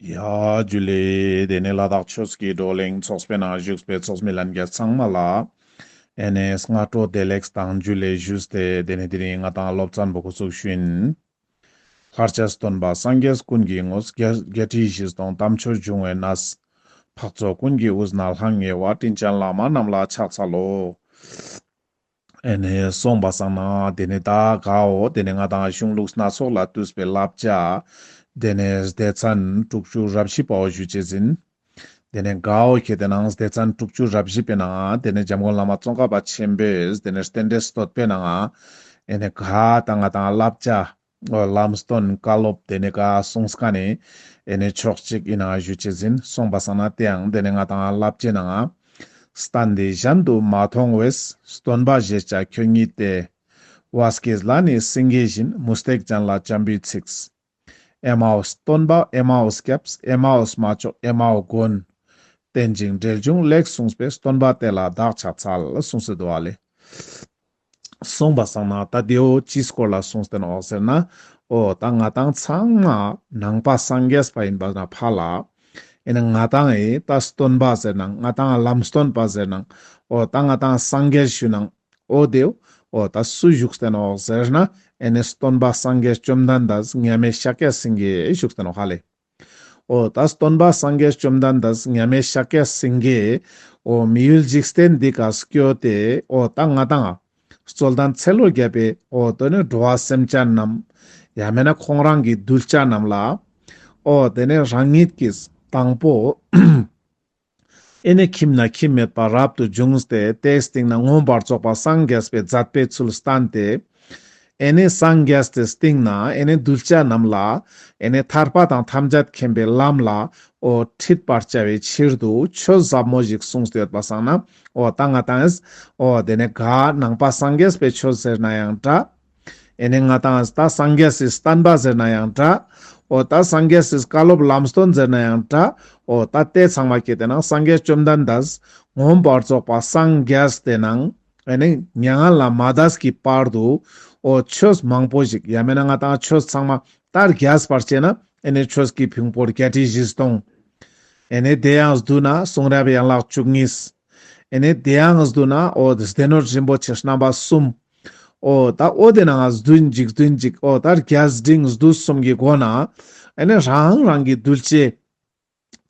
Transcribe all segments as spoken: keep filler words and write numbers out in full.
ཡ་ཇུ་ལེ། དེ་ནས་ལ་དྭགས་ཆོས་ཀྱི་བགྲོ་གླེང་ཚོགས་པའི་ནང་བཞུགས་པའི་ཚོགས་མི་ལྷན་རྒྱས་ཚང་མ་ལ་ཨེ་ནས་སྔ་དྲོ་བདེ་ལེགས་དང་ཇུ་ལེ་ཞུས་ཏེ། དེ་ནས་དེ་རིང་ང་དང་སློབ་ཚན་པོ་འགོ་ཚུགས་ཤིན། ལྷར་བཅས་སྟོན་པ་སངས་རྒྱས་ཀུན་གྱི་དངོས། བརྒྱད་བརྒྱད་ཁྲི་བཞི་སྟོང་དམ་ཆོས་འབྱུང་བའི་གནས། འཕགས་ཚོགས་ཀུན་གྱི་དབུས་ན་ལྷང་ངེ་བ། དྲིན་ཅན་བླ་མ་རྣམས་ལ་ཕྱག་འཚལ་ལོ། ཨེ་ནས་སོང་པ་སང་ན་དེ་ནས་ད་གའོ་དེ་ནས་ང་དང་གཞུང་ལུགས་སྣ་ཚོགས་ལས་བཏུས་པའི་བསླབ་བྱ་དེ་ནས་སྡེ་ཚན་དྲུག་ཅུ་རེ་བཞི་པའོ་ཞུ་ཅེས་ཨིན། དེ་ནས་གའོ་ཁེ་དེ་ནང་སྡེ་ཚན་དྲུག་ཅུ་རེ་བཞི་པའི་ནང་དེ་ནས་འཇམ་མགོན་བླ་མ་ཙོང་ཁ་པ་ཆེན་པོས་དེ་ནས་རྟེན་འབྲེལ་བསྟོད་པའི་ནང་ཨེ་ནས་ག་ད་ང་དང་བསླབ་བྱ་ལམ་སྟོན་བཀའ་སློབ་དེ་ནས་ག་གསུངས་ཁན་ནི་ཨེ་ནས་ཕྱོགས་གཅིག་ཨིན་ན་ཞུ་ཅེས་ཨིན། སོང་པ་སང་ན་དེའང་དེ་ནས་ང་དང་བསླབ་བྱའི་ནང་སྟན་འདི་གཞན་དུ་མ་མཐོང་བས། སྟོན་པ་ཞེས་བྱ་ཁྱོད་ཉིད་དེ། བ་སྐྱེས་ལ་ནི་སེང་གེ་བཞིན། མུ་སྟེགས་ཅན་ལ་འཇམ་པོའི་ཚིག། ཨེ་མའོ་སྟོན་པ་ཨེ་མའོ་སྐྱབས། ཨེ་མའོ་མ་མཆོག་ཨེ་མའོ་མགོན། རྟེན་ཅིང་འབྲེལ་འབྱུང་ལེགས་གསུངས་པས། སྟོན་པ་དེ་ལ་བདག་ཕྱག་འཚལ། གསུངས་སེ་འདུག་ཨ་ལེ། སོང་པ་སང་ན་ད་དེའོ་ཅིའི་སྐོར་ལ་གསུངས་ཏེ་ནོག་ཟེར་ན། འོ་ད་ང་དང་ཚང་མ་ནང་པ་སངས་རྒྱས་པ་ཨིན་པ་ན་ཕ་ལ། ཨེ་ནས་ང་དང་ཨེ་ད་སྟོན་པ་ཟེར་ནང་ང་དང་ལམ་སྟོན་པ་ཟེར་ནང་འོ་ད་ང་དང་སངས་རྒྱས་ཞུ་ནང་འོ་དེའོ་འོ་ད་སུ་བཞུགས་ཏེ་ནོག་ཟེར་ན། ཨེ་ནས་སྟོན་པ་སངས་རྒྱས་བཅོམ་ལྡན་འདས་མཉམ་མེད་ཤཱཀྱ་སེང་གེ་བཞུགས་ཏེ་ནོག་ཧ་ལེ། འོ་ད་སྟོན་པ་སངས་རྒྱས་བཅོམ་ལྡན་འདས་མཉམ་མེད་ཤཱཀྱ་སེང་གེ་འོ་མི་ཡུལ་འཇིག་རྟེན་འདི་ཀ་སྐྱོད་དེ་འོ་ད་ང་དང་རྩོད་ལྡན་ཚེ་ལོ་བརྒྱ་པའི་འོ་དེ་ནས་འགྲོ་བ་སེམས་ཅན་རྣམས་ཡང་མེད་ན་ཁོང་རང་གི་གདུལ་བྱ་རྣམས་ལ་འོ་དེ་ནས་རང་ཉིད་ཀྱིས་དང་པོ་ཨེ་ནས་ཁྱིམ་ན་ཁྱིམ་མེད་པ་རབ་ཏུ་བྱུང་སྟེ་དེའི་སྟེང་ན་མངོན་པར་རྫོགས་པ་སངས་རྒྱས་པའི་མཛད་པའི་ཚུལ་བསྟན་ཏེ། ཨེ་ནས་སངས་རྒྱས་ཏེ་སྟེང་ན་ཨེ་ནས་གདུལ་བྱ་རྣམས་ལ་ཨེ་ནས་ཐར་པ་དང་ཐམས་ཅད་མཁྱེན་པའི་ལམ་ལ་འོ་ཁྲིད་པར་བྱ་བའི་ཕྱིར་དུ་ཆོས་ཟབ་མོ་ཞིག་གསུངས་ཏེ་ཡོད་པ་སང་ན། འོ་ད་ང་དང་ཨེ་འོ་དེ་ནས་ག་ནང་པ་སངས་རྒྱས་པའི་ཆོས་ཟེར་ན་ཡང་འདྲ། ཨེ་ནས་ང་དང་ད་སངས་རྒྱས་སི་བསྟན་པ་ཟེར་ན་ཡང་འདྲ། འོ་ད་སངས་རྒྱས་སི་བཀའ་སློབ་ལམ་སྟོན་ཟེར་ན་ཡང་འདྲ། འོ་ད་དེ་ཚང་མ་ཁེ་དེ་ནང་སངས་རྒྱས་བཅོམ་ལྡན་འདས་མངོན་པར་རྫོགས་པ་སངས་རྒྱས་ཏེ་ནང་ཨེ་ནས་མྱ་ངན་ལས་མ་འདས་ཀྱི་བར་དུ་འོ་ཆོས་མང་པོ་ཞིག་ཡང་མེད་ན་ང་དང་ཆོས་ཚང་མ་ད་རྒྱས་པར་བྱས་ན་ཨེ་ནས་ཆོས་ཀྱི་ཕུང་པོ་བརྒྱད་ཁྲི་བཞི་སྟོང་། ཨེ་ནས་དེ་ཡང་བསྡུ་ན་གསུང་རབ་ཡན་ལག་བཅུ་གཉིས། ཨེ་ནས་དེ་ཡང་བསྡུ་ན་འོ་སྡེ་སྣོད་རིན་པོ་ཆེ་རྣམ་པ་གསུམ། འོ་ད་འོ་དེ་ནང་བསྡུ་འཇིག་བསྡུ་འཇིག་འོ་ད་རྒྱས་འབྲིང་བསྡུས་གསུམ་གྱི་སྒོ་ནས་ཨེ་ནས་རང་རང་གི་གདུལ་བྱའི་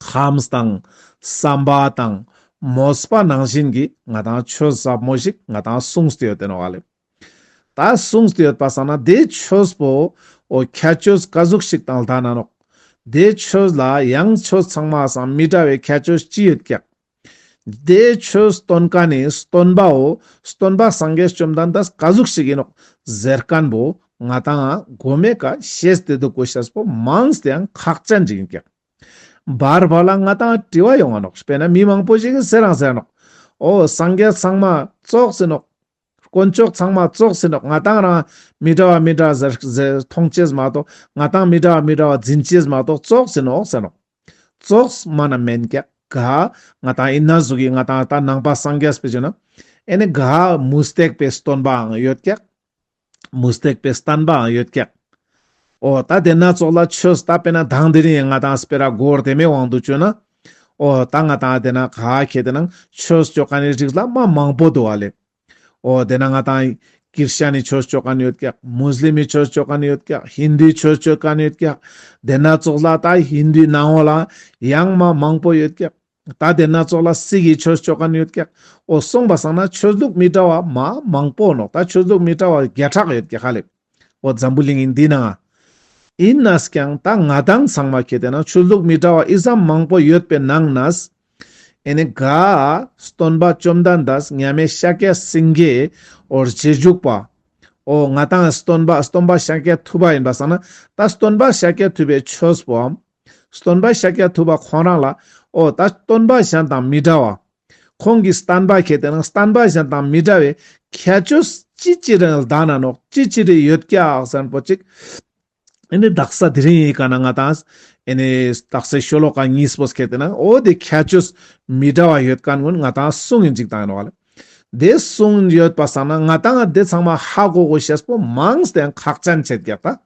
ཁམས་དང་བསམ་པ་དང་མོས་པ་ནང་བཞིན་གྱི་ང་དང་ཆོས་ཟབ་མོ་ཞིག་ང་དང་གསུངས་ཏེ་ཡོད་དེ་ནོག་ཨ་ལེ། ད་གསུངས་ཏེ་ཡོད་པ་སང་ན་དེ་ཆོས་པོ་འོ་ཁྱད་ཆོས་ག་ཟུག་ཞིག་དང་ལྡན་ན་ནོག། དེ་ཆོས་ལ་ཡང་ཆོས་ཚང་མ་སང་མི་འདྲ་བའི་ཁྱད་ཆོས་ཅི་ཡོད་ཀྱག། དེ་ཆོས་སྟོན་མཁན་ནི་སྟོན་པའོ་སྟོན་པ་སངས་རྒྱས་བཅོམ་ལྡན་འདས་ག་ཟུག་ཞིག་ཡིན་ནོག་ཟེར་མཁན་པོ་ང་དང་གོ་མེ་ཀ་ཤེས་ཏེ་འདུག་གོ་ཤེས་པོ་མངས་ཏེ་ཡང་ཁག་ཅན་ཅིག་ཡིན་ཀྱག། བར་བར་ལ་ང་དང་དྲི་བ་ཡོང་ང་ནོག། དཔེར་ན་མི་མང་པོ་ཞིག་གིས་ཟེར་རང་ཟེར་ནོག། འོ་སངས་རྒྱས་ཚང་མ་ཙོགས་ཡིན་ནོག། དཀོན་མཆོག་ཚང་མ་ཙོགས་ཡིན་ནོག། ང་དང་རང་མི་འདྲ་བ་མི་འདྲ་བ་ཟེར་ཟེར་མཐོང་ཅེས་མ་གཏོགས་ང་དང་མི་འདྲ་བ་མི་འདྲ་བ་འཛིན་ཅེས་མ་གཏོགས་ཙོགས་ཡིན་ནོག་ཟེར་ནོག། ཙོགས་མ་ན་མེན་ཀྱག། ག་ང་དང་ཨིན་ན་ཟུག་གི་ང་དང་ད་ནང་པ་སངས་རྒྱས་པའི་ཆོས་ན་ཨེ་ནི་ག་མུ་སྟེགས་པའི་སྟོན་པའང་ཡོད་ཀྱག། མུ་སྟེགས་པའི་བསྟན་པའང་ཡོད་ཀྱག། འོ་ད་དེ་ན་ཙོགས་ལ་ཆོས་ད་དཔེར་ན་དང་དེ་རིང་ང་དང་སྤེ་ར་གོ་བདེ་མོའི་དབང་དུ་བཅོས་ན། འོ་ད་ང་དང་དེ་ན་ག་ཁེ་དེ་ན་ཆོས་བཅོ་མཁན་ནི་རིགས་ལ་མ་མང་པོ་འདུག་ཨ་ལེ། འོ་དེ་ན་ང་དང་ཀིར་ཤ་ནི་ཆོས་བཅོ་མཁན་ཡོད་ཀྱག། མུས་ལིམ་མི་ཆོས་བཅོ་མཁན་ཡོད་ཀྱག། ཧིན་དུའི་ཆོས་བཅོ་མཁན་ཡོད་ཀྱག། དེ་ན་ཙོགས་ལ་ད་ཧིན་དུའི་ནང་ལ་ཡང་མ་མང་པོ་ཡོད་ཀྱག། ད་དེ་ན་ཙོགས་ལ་སིག་གི་ཆོས་བཅོ་མཁན་ཡོད་ཀྱག། འོ་སོང་པ་སང་ན་ཆོས་ལུགས་མི་འདྲ་བ་མ་མང་པོ་ནོག། ད་ཆོས་ལུགས་མི་འདྲ་བ་བརྒྱ་ཕྲག་ཡོད་ཀྱག་ཧ་ལེ། འོ་འཛམ་བུ་གླིང་ཡིན་འདི་ནང་ཨིན་ནས་ཀྱང་ད་ང་དང་ཚང་མ་ཁེ་དེ་ན་ཆོས་ལུགས་མི་འདྲ་བ་ཨི་ཙམ་མང་པོ་ཡོད་པའི་ནང་ནས་ཨེ་ནི་ག་སྟོན་པ་བཅོམ་ལྡན་འདས་མཉམ་མེད་ཤཱཀྱ་སེང་གེ་འོ་རྗེས་འཇུག་པ། འོ་ང་དང་སྟོན་པ་སྟོན་པ་ཤཱཀྱ་ཐུབ་པ་ཡིན་པ་སང་ན་ད་སྟོན་པ་ཤཱཀྱ་ཐུབ་པའི་ཆོས་པོའམ་སྟོན་པ་ཤཱཀྱ་ཐུབ་པ་ཁོང་རང་ལ་འོ་ད་སྟོན་པ་གཞན་དང་མི་འདྲ་བ། ཁོང་གི་བསྟན་པ་ཁེ་དེ་ན་བསྟན་པ་གཞན་དང་མི་འདྲ་བའི་ཁྱད་ཆོས་ཅི་ཅི་རེ་ལྡན་ན་ནོག། ཅི་ཅི་རེ་ཡོད་ཀྱག་ཟེར་མཁན་པོ་ཅིག། ཨེ་ནི་དག་ས་དེ་རིང་ཡི་ག་ན་ང་དང་ཨེ་ནི་དག་ས་ཤོ་ལོ་ཀ་གཉིས་པོ་ཁེ་དེ་ན་འོ་དེ་ཁྱད་ཆོས་མི་འདྲ་བ་ཡོད་མཁན་ཀུན་ང་དང་གསུང་ཡིན་ཅིག་བཏང་ཡིན་ནོག་ལེ། དེ་གསུང་ཡོད་པ་སང་ན་ང་དང་དེ་ཚང་མ་ཧ་གོ་གོ་ཤེས་པོ་མངས་ཏེ་ཡང་ཁག་ཅན་ཆེད་ཀྱག་ད།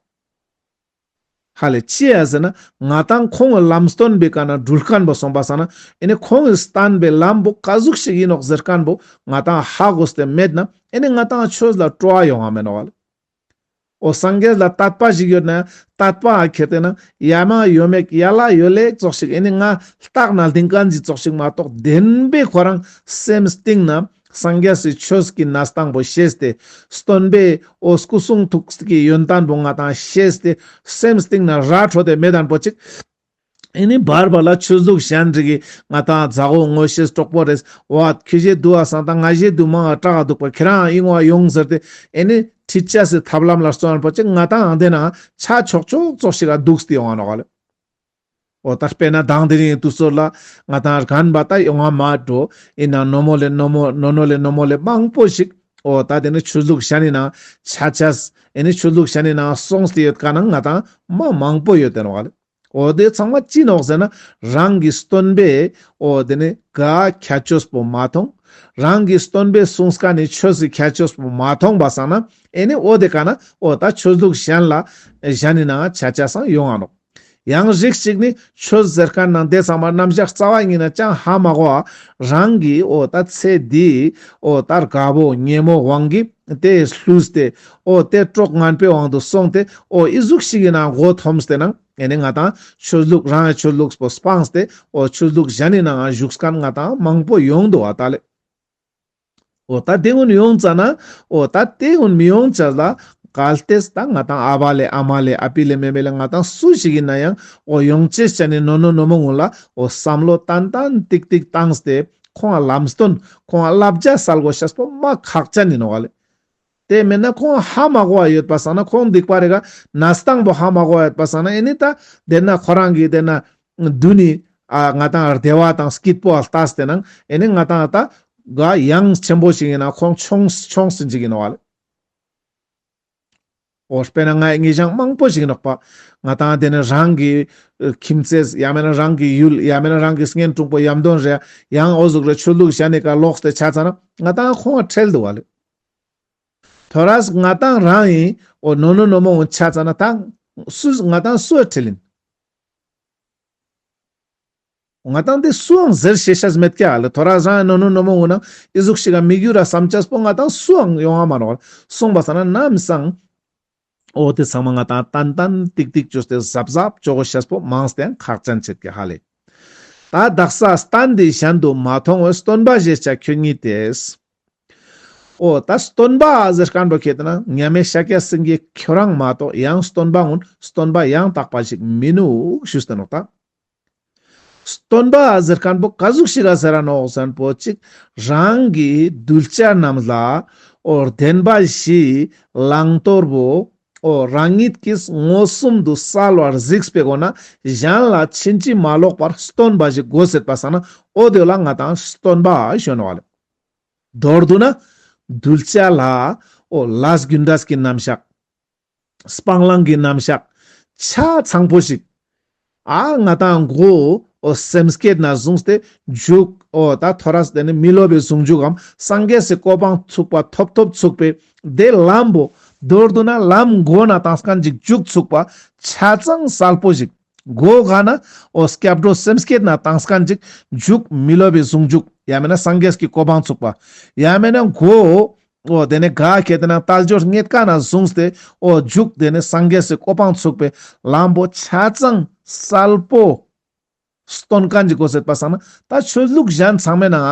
ཧ་ལེ་ཅི་ཡ་ཟེར་ན་ང་ཏང་ཁོང་གི་ལམ་སྟོན་པའི་ཀ་ན་འགྲུལ་མཁན་པོ་སོང་པ་སང་ན་ཨེ་ནི་ཁོང་གི་བསྟན་པའི་ལམ་པོ་ག་ཟུག་ཞིག་ཡིན་ནོག་ཟེར་མཁན་པོ་ང་ཏང་ཧ་གོ་སྟེ་མེད་ན་ཨེ་ནི་ང་ཏང་ཆོས་ལ་སྤྲོ་བ་ཡོང་བ་མེད་ནོག་ལེ། འོ་སངས་རྒྱས་ལ་དད་པ་ཞིག་ཡོད་ན་དད་པ་ཨ་ཁྱེར་ཏེ་ན་ཡ་མ་ཡོ་མེག་ཡ་ལ་ཡོ་ལེ་ཙོགས་ཤིག་ཨེ་ནི་ང་ལྟག་ན་ལྡིང་མཁན་ཞིག་ཙོགས་ཤིག་མ་གཏོགས་བདེན་པའི་ཁོ་རང་སེམས་གཏིང་ན་སངས་རྒྱས་སི་ཆོས་ཀྱི་གནས་སྟངས་པོ་ཤེས་ཏེ་སྟོན་པའི་འོ་སྐུ་གསུང་ཐུགས་ཀྱི་ཡོན་ཏན་པོ་ང་ཏང་ཤེས་ཏེ་སེམས་གཏིང་ན་ར་འཕྲོད་དེ་མེད་མཁན་པོ་ཅིག་ཨེ་ནི་བར་བར་ལ་ཆོས་ལུགས་གཞན་རིགས་ཀྱི་ང་ཏང་མཛའ་བོ་ངོ་ཤེས་གྲོགས་པོ་རེད། འོ་ཁྱོ་ཞེ་དུ་བ་སང་ད་ང་ཞེ་དུ་མང་ང་སྐྲག་ག་འདུག་པ་ཁྱེ་རང་ཨིན་བ་ཡོང་ཟེར་ཏེ་ཨེ་ནི་ཁྲིད་ཅེས་སི་ཐབས་ལམ་ལ་བརྩོན་པོ་ཅིག་ང་ཏང་ཨང་དེ་ན་ཆ་ཆོག་ཆོག་ཙོགས་ཤིག་ག་འདུག་སྟེ་ཡོང་ང་ནོག་ལེ། འོ་ད་དཔེར་ན་དང་དེ་རིང་དུས་ཚོད་ལ་ང་ཏང་རྒན་པ་ད་ཡོང་ང་མ་འགྲོ་ཨིན་ན་ནོ་མོ་ལེ་ནོ་མོ་ནོ་ནོ་ལེ་ནོ་མོ་ལེ་མང་པོ་ཞིག་འོ་ད་དེ་ནི་ཆོས་ལུགས་གཞན་ནི་ནང་ཆ་ཆ་ཨེ་ནི་ཆོས་ལུགས་གཞན་ནི་ནང་སོང་སྟེ་ཡོད་ཀ་ན་ང་ཏང་མ་མང་པོ་ཡོད་དེ་ནོག་ལེ། འོ་དེ་ཚང་མ་ཅི་ནོག་ཟེར་ན་རང་གི་སྟོན་པས་འོ་དེ་ནི་ག་ཁྱད་ཆོས་པོ་མ་མཐོང་། རང་གི་སྟོན་པས་གསུངས་ཀ་ནི་ཆོས་སི་ཁྱད་ཆོས་པོ་མ་མཐོང་པ་སང་ན་ཨེ་ནི་འོ་དེ་ཀ་ན་འོ་ད་ཆོས་ལུགས་གཞན་ལ་གཞན་ནི་ནང་ཆ་ཆ་སང་ཡོང་ང་ནོག། ཡང་རིགས་ཤིག་ནི་ཆོས་ཟེར་མཁན་ནང་དེ་ཚང་མ་རྣམ་གཞག་རྩ་བ་ཉིད་ན་ཅང་ཧ་མ་གོ་བ་རང་གི་འོ་ད་ཚེ་འདི་འོ་ད་དགའ་བོ་ཉེ་མོ་དབང་གིས་དེ་བསླུས་ཏེ་འོ་དེ་གྲོགས་ངན་པའི་དབང་དུ་སོང་སྟེ་འོ་ཨི་ཟུག་ཞིག་གི་ནང་མགོ་འཐོམས་ཏེ་ནང་ཨེ་ནི་ང་ཏང་ཆོས་ལུགས་རང་ཡང་ཆོས་ལུགས་པོ་སྤངས་ཏེ་འོ་ཆོས་ལུགས་གཞན་ནི་ནང་བཞུགས་མཁན་ང་ཏང་མང་པོ་ཡོང་འདུག་བ་ད་ལེ། འོ་ད་དེ་ཀུན་ཡོང་ཙ་ན་འོ་ད་དེ་ཀུན་མི་ཡོང་ཅེས་ལ་གལ་ཏེ་ད་ང་ཏང་ཨ་བ་ལེ་ཨ་མ་ལེ་ཨ་པི་ལེ་མེ་མེ་ལེ་ང་ཏང་སུ་ཞིག་ཡིན་ན་ཡང་འོ་ཡོང་ཅེས་ཅན་ནི་ནོ་ནོ་ནོ་མོ་ཀུན་ལ་འོ་བསམ་བློ་ཏན་ཏན་ཏིག་ཏིག་བཏང་སྟེ་ཁོང་ལ་ལམ་སྟོན་ཁོང་ལ་བསླབ་བྱ་སལ་དགོས་ཤེས་པོ་མ་ཁག་ཅན་ཡིན་ནོག་ལེ། དེ་མེད་ན་ཁོང་ཧ་མ་གོ་བ་ཡོད་པ་སང་ན་ཁོང་སྡིག་པ་རེ་ག་ན་སྟངས་པོ་ཧ་མ་གོ་བ་ཡོད་པ་སང་ན་ཨེ་ནི་ད་དེ་ན་ཁོ་རང་གི་དེ་ན་དུ་ནི་ཨ་ང་ཏང་བདེ་བ་དང་སྐྱིད་པོ་ལ་ལྟས་ཏེ་ནང་ཨེ་ནི་ང་ཏང་ད་ག་ཡང་ཆེན་པོ་ཞིག་ཡིན་ན་ཁོང་ཆུང་ཆུང་སིན་ཅིག་ཡིན་ནོག་ལེ། འོ་དཔེར་ན་ང་ངེ་ཞང་མང་པོ་ཞིག་ཡིན་ནོག་པ། ང་ཏང་དེ་ནི་རང་གི་ཁྱིམ་མཚེས་ཡང་མེད་ན་རང་གི་ཡུལ་ཡང་མེད་ན་རང་གི་གཉེན་དྲུང་པོ་ཡམ་དོན་རེ་ཡང་འོ་ཟུག་རེ་ཆོས་ལུགས་གཞན་ནི་ཀ་ལོག་སྟེ་ཆ་ཙ་ན་ང་ཏང་ཁོང་ཁྲེལ་འདུག་བ་ལེ། ཐོ་རས་ང་ཏང་རང་ཡིན་འོ་ནོ་ནོ་ནོ་མོ་འོ་ཆ་ཙ་ན་ད་སུ་ང་ཏང་སུ་ཁྲེལ་ཡིན། ང་ཏང་དེ་སུའང་ཟེར་ཤེས་ཤེས་མེད་ཀྱག་ལེ། ཐོ་རས་རང་ནོ་ནོ་ནོ་མོ་འོ་ན་ཨི་ཟུག་ཞིག་ག་མི་འགྱུར་ར་བསམ་ཅེས་པོ་ང་ཏང་སུའང་ཡོང་ང་མ་ནོག་སོང་པ་སང་ན་ནམ་སང་འོ་དེ་ཚང་མ་ང་ཏང་ཏན་ཏན་ཏིག་ཏིག་བཅོས་ཏེ་གཟབ་གཟབ་བཅོ་དགོས་ཤེས་པོ་མང་སྟེ་ཁག་ཅན་ཆེད་ཀྱག་ཧ་ལེ། ད་དག་ས་བསྟན་འདི་གཞན་དུ་མ་མཐོང་བས་སྟོན་པ་ཞེས་བྱ་ཁྱོད་ཉིད་དེ། འོ་ད་སྟོན་པ་ཟེར་མཁན་པོ་ཁྱེད་ན་མཉམ་མེད་ཤཱཀྱ་སེང་གེ་ཁྱོད་རང་མ་གཏོགས་ཡང་སྟོན་པ་ཀུན་སྟོན་པ་ཡང་དག་པ་ཞིག་མི་ནུག་ཞུས་ཏེ་ནོག་ད། སྟོན་པ་ཟེར་མཁན་པོ་ག་ཟུག་ཞིག་ག་ཟེར་ར་ནོག་ཟེར་ན་པོ་ཅིག་རང་གི་གདུལ་བྱ་རྣམས་ལ་འོ་བདེན་པ་བཞི་བླང་དོར་བོ་འོ་རང་ཉིད་ཀྱིས་མངོན་སུམ་དུ་གསལ་བར་གཟིགས་པའི་སྒོ་ན་གཞན་ལ་ཕྱིན་ཅི་མ་ལོག་པར་སྟོན་པ་ཞིག་དགོས་ཟེར་པ་སང་ན་འོ་དེ་ལ་ང་ཏང་སྟོན་པ་ཞུ་ནོག་ལེ། མདོར་བསྡུ་ན་གདུལ་བྱ་ལ་འོ་ལས་རྒྱུ་འབྲས་ཀྱི་རྣམ་གཞག་སྤང་བླང་གི་རྣམ་གཞག་ཆ་ཚང་པོ་ཞིག་ཨ་ང་ཏང་མགོ་འོ་སེམས་བསྐྱེད་ན་བཟུང་སྟེ་མཇུག་འོ་ད་ཐོ་རས་དེ་ནི་མི་སློབ་པའི་ཟུང་འཇུག་གམ་སངས་རྒྱས་སི་གོ་འཕང་ཚུགས་པ་ཐོབ་ཐོབ་ཚུགས་པའི་དེ་ལམ་པོ་མདོར་བསྡུ་ན་ལམ་མགོ་ན་བཏང་མཁན་ཅིག་མཇུག་ཚུགས་པ་ཆ་ཚང་གསལ་པོ་ཞིག་མགོ་ག་ན་འོ་སྐྱབས་འགྲོ་སེམས་བསྐྱེད་ན་བཏང་མཁན་ཅིག་མཇུག་མི་སློབ་པའི་ཟུང་འཇུག་ཡང་མེད་ན་སངས་རྒྱས་ཀྱི་གོ་འཕང་ཚུགས་པ། ཡང་མེད་ན་མགོ་འོ་དེ་ནི་ག་ཁྱེད་དེ་ན་དལ་འབྱོར་རྙེད་དཀའ་ན་བཟུང་སྟེ་འོ་མཇུག་དེ་ནི་སངས་རྒྱས་སི་གོ་འཕང་ཚུགས་པའི་ལམ་པོ་ཆ་ཚང་གསལ་པོ་སྟོན་མཁན་ཅིག་དགོས་ཟེར་པ་སང་ན་ད་ཆོས་ལུགས་གཞན་ཚང་མའི་ནང་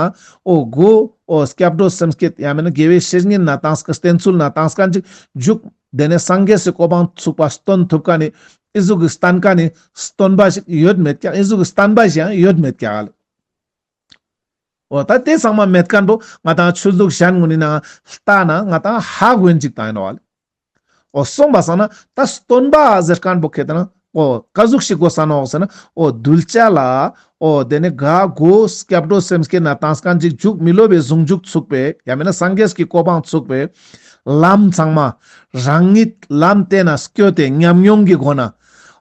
འོ་མགོ་འོ་སྐྱབས་འགྲོ་སེམས་བསྐྱེད་ཡང་མེད་ན་དགེ་བའི་བཤེས་གཉེན་ན་བཏང་བསྟེན་ཚུལ་ན་བཏང་མཁན་ཅིག་མཇུག་དེ་ནི་སངས་རྒྱས་སི་གོ་འཕང་ཚུགས་པ་སྟོན་ཐུབ་མཁན་ནི་ཨི་ཟུག་གི་བསྟན་མཁན་ནི་སྟོན་པ་ཞིག་ཡོད་མེད་ཀྱག་ཨི་ཟུག་གི་བསྟན་པ་ཞིག་ཡང་ཡོད་མེད་ཀྱག་ལེ། འོ་ད་དེ་ཚང་མ་མེད་མཁན་པོ་ང་ཏང་ཆོས་ལུགས་གཞན་ཀུན་ནི་ནང་ལྟ་ན་ང་ཏང་ཧ་གོ་ཡིན་ཅིག་ཏང་ཡིན་ནོག་ལེ། འོ་སོང་པ་སང་ན་ད་སྟོན་པ་ཟེར་མཁན་པོ་ཁྱེད་དེ་ན་འོ་ག་ཟུག་ཞིག་དགོས་ས་ནོག་ཟེར་ན་འོ་གདུལ་བྱ་ལ་འོ་དེ་ནི་ག་མགོ་སྐྱབས་འགྲོ་སེམས་བསྐྱེད་ན་བཏང་མཁན་ཅིག་མཇུག་མི་སློབ་པའི་ཟུང་འཇུག་ཚུགས་པའི་ཡང་མེད་ན་སངས་རྒྱས་ཀྱི་གོ་འཕང་ཚུགས་པའི་ལམ་ཚང་མ་རང་ཉིད་ལམ་དེ་ན་སྐྱོད་དེ་ཉམས་མྱོང་གི་སྒོ་ན།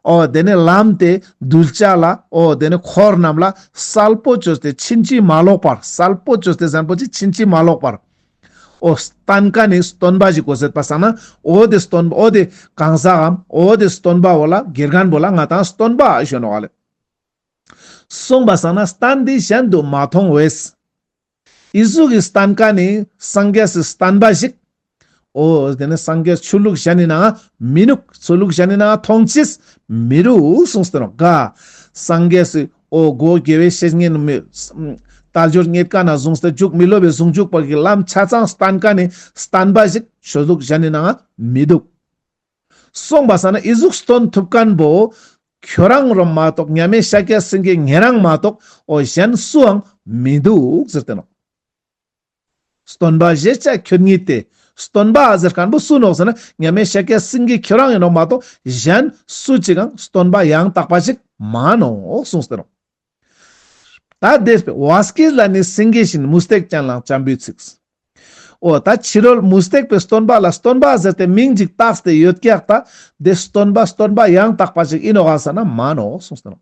འོ་དེ་ནི་ལམ་དེ་གདུལ་བྱ་ལ་འོ་དེ་ནི་འཁོར་རྣམས་ལ་གསལ་པོ་བཅོས་ཏེ་ཕྱིན་ཅི་མ་ལོག་པར་གསལ་པོ་བཅོས་ཏེ་ཟེར་མཁན་པོ་ཅིག་ཕྱིན་ཅི་མ་ལོག་པར། འོ་སྟན་ཁན་ནི་སྟོན་པ་ཞིག་གོས་ཟེར་པ་སང་ན་འོ་དེ་སྟོན་འོ་དེ་གང་ཟག་གམ་འོ་དེ་སྟོན་པ་བོ་ལ་དགེ་རྒན་བོ་ལ་ང་ཏང་སྟོན་པ་ཞུ་ནོག་ལེ། སོང་པ་སང་ན་སྟན་དེ་གཞན་དུ་མ་མཐོང་བས། ཨི་ཟུག་གི་སྟན་ཁན་ནི་སངས་རྒྱས་སི་བསྟན་པ་ཞིག་འོ་དེ་ནི་སངས་རྒྱས་ཆོས་ལུགས་གཞན་ནི་ནང་མི་ནུག་ཆོས་ལུགས་གཞན་ནི་ནང་མཐོང་ཅེས་མི་རུག་གསུངས་ཏེ་ནོག་ག། སངས་རྒྱས་སི་འོ་གོ་དགེ་བའི་བཤེས་གཉེན་མི་དལ་འབྱོར་རྙེད་དཀའ་ན་བཟུང་སྟེ་མཇུག་མི་སློབ་པའི་ཟུང་འཇུག་པ་གི་ལམ་ཆ་ཚང་སྟན་ཁན་ནི་བསྟན་པ་ཞིག་ཆོས་ལུགས་གཞན་ནི་ནང་མི་འདུག་སོང་པ་སང་ན་ཨི་ཟུག་སྟོན་ཐུབ་ཁན་བོ་ཁྱོ་རང་རོ་མ་གཏོགས་མཉམ་མེད་ཤཱཀྱ་སེང་གེ་ཉེ་རང་མ་གཏོགས་འོ་གཞན་སུའང་མི་འདུག་ཟེར་ཏེ་ནོག་སྟོན་པ་ཞེས་བྱ་ཁྱོད་ཉིད་དེ། སྟོན་པ་ཟེར་ཁན་བོ་སུ་ནོག་ཟེར་ན་མཉམ་མེད་ཤཱཀྱ་སེང་གེ་ཁྱོ་རང་ཨིན་ནོག་མ་གཏོགས་གཞན་སུ་ཅིག་ཡང་སྟོན་པ་ཡང་དག་པ་ཞིག་མ་ནོག་གསུངས་ཏེ་ནོག་ད་དེ་བ་སྐྱེས་ལ་ནི་སེང་གེ་བཞིན། མུ་སྟེགས་ཅན་ལའང་སྤྱང་པོའི་ཚིག་འོ་ད་ཕྱི་རོལ་མུ་སྟེགས་པའི་སྟོན་པ་ལ་སྟོན་པ་ཟེར་ཏེ་མིང་ཅིག་བཏགས་ཏེ་ཡོད་ཀྱག་ད་དེ་སྟོན་པ་སྟོན་པ་ཡང་དག་པ་ཞིག་ཨིན་ནོག་ག་ཟེར་ན་མ་ནོག་གསུངས་ཏེ་ནོག་